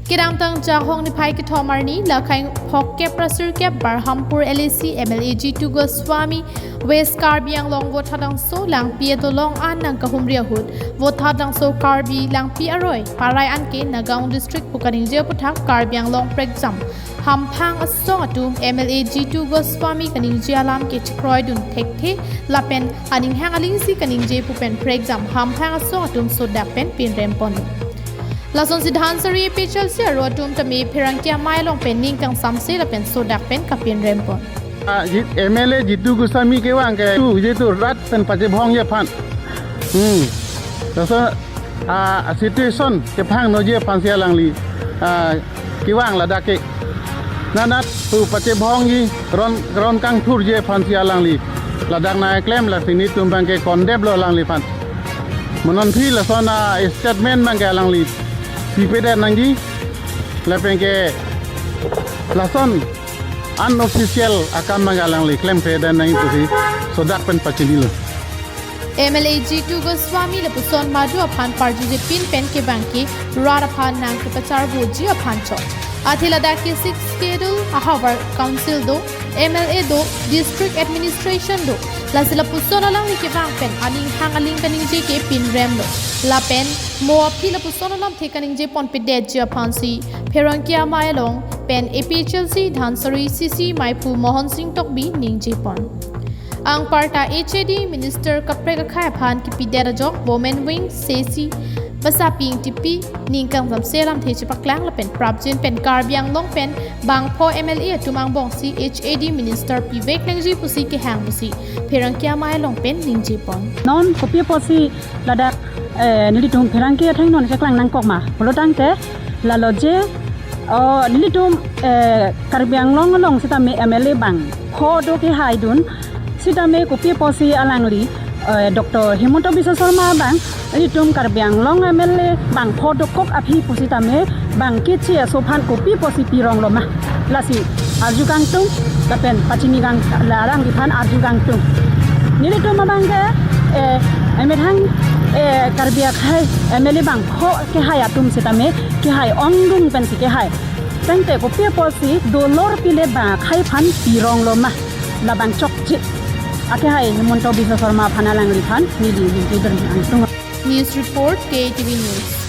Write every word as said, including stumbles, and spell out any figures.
Kedamtang Jahong niphai kethom arni, lakhai phongkep ra sirkep Barhampur L A C M L A Jitu Goswami West Karbi Anglong Vothatlangso Langpi adolong an nangkahumri ahut, Vothatlangso Karbi Langpi aroi parai anke Nagaon District pu kaningje aputhak Karbi Anglong prekjam hamphang asong atum M L A Jitu Goswami kaningje alam ke chekroidun thekthe lapen aning hang alingsi kaningje pu pen prekjam hamphang asong atum sodak pen pinrem pon. Lasonsi Dhansiri A P H L C arlo atum tame pherangke amei along pen ning kangsamse lapen sodak pen kapinrem pon. Ah, Ji-, M L A Jitu Goswami kevang ke tu, Jitu rat pen pachebhongji aphan. Hmm. Laso, ah, situation kephangnoji aphansi alangli, ah, kevang ladak ke. Nanat pu pachebhongji, ron, ron kangthurji aphansi alangli ladak nangklem, lasi nelitum abangke condemn lo alangliphan. Mo non aphi lason a-statement abangke alangli pipedet nangji. Lapen ke lason unofficial akam abangke alangli klemkledet nangji pusi sodak pen pachinilo. M L A Jitu Goswami lapuson madu aphan parjujepin pen kevang ke rat aphan nangkepacharboji aphan chot. Athe ladak ke Sixth Schedule ahavar Council do, M L A do, District Administration do. Lasi lapuson alangli kevang pen aning hang aling kaningje ke pinremlo. Lapen mo aphi lapuson alamthe kaningje ponpedetji aphansi pherangke amei along pen A P H L C Dhansiri C C Maiphu Mohon Sing Tokbi ningje pon. Anparta H A D Minister kaprek akhei aphan kipidet ajok Women Wing sesi Basaping Tipi ning kangsamse alamthe chepaklang lapen prapjin pen Karbi Anglong pen bangpho M L A atum angbongsi H A D Minister pivek nangji pusi kehang pusi pherangke amei along pen ningje pon. Non kopi apotsi ladak, eh, nelitum pherangke athengno keklang nangkok ma pulo tangte, lalo je, oh, nelitum, eh, Karbi Anglong along sitame M L A bangpho do kehaidun, sitame kopi apotsi alangli, eh, Doctor Himanta Biswa Sarma abang nelitum Karbi Anglong M L A bangpho dokok aphi pusitame bang keche aso aphan kopi apotsi pironglo ma. Lasi arju kangtung, lapen pachini kang, la alangliphan arju kangtung. Nelitum abangke, eh, emethang, eh, Karbi akhei M L A bangpho kehai atum sitame kehai ongdung pensi kehai. Tangte kopi apotsi dolor pile bang akhei aphan pironglo ma. Labang chokche. Akehai Himanta Biswa Sarma aphan alangliphan neli ningje kangtung. News report, K T V News.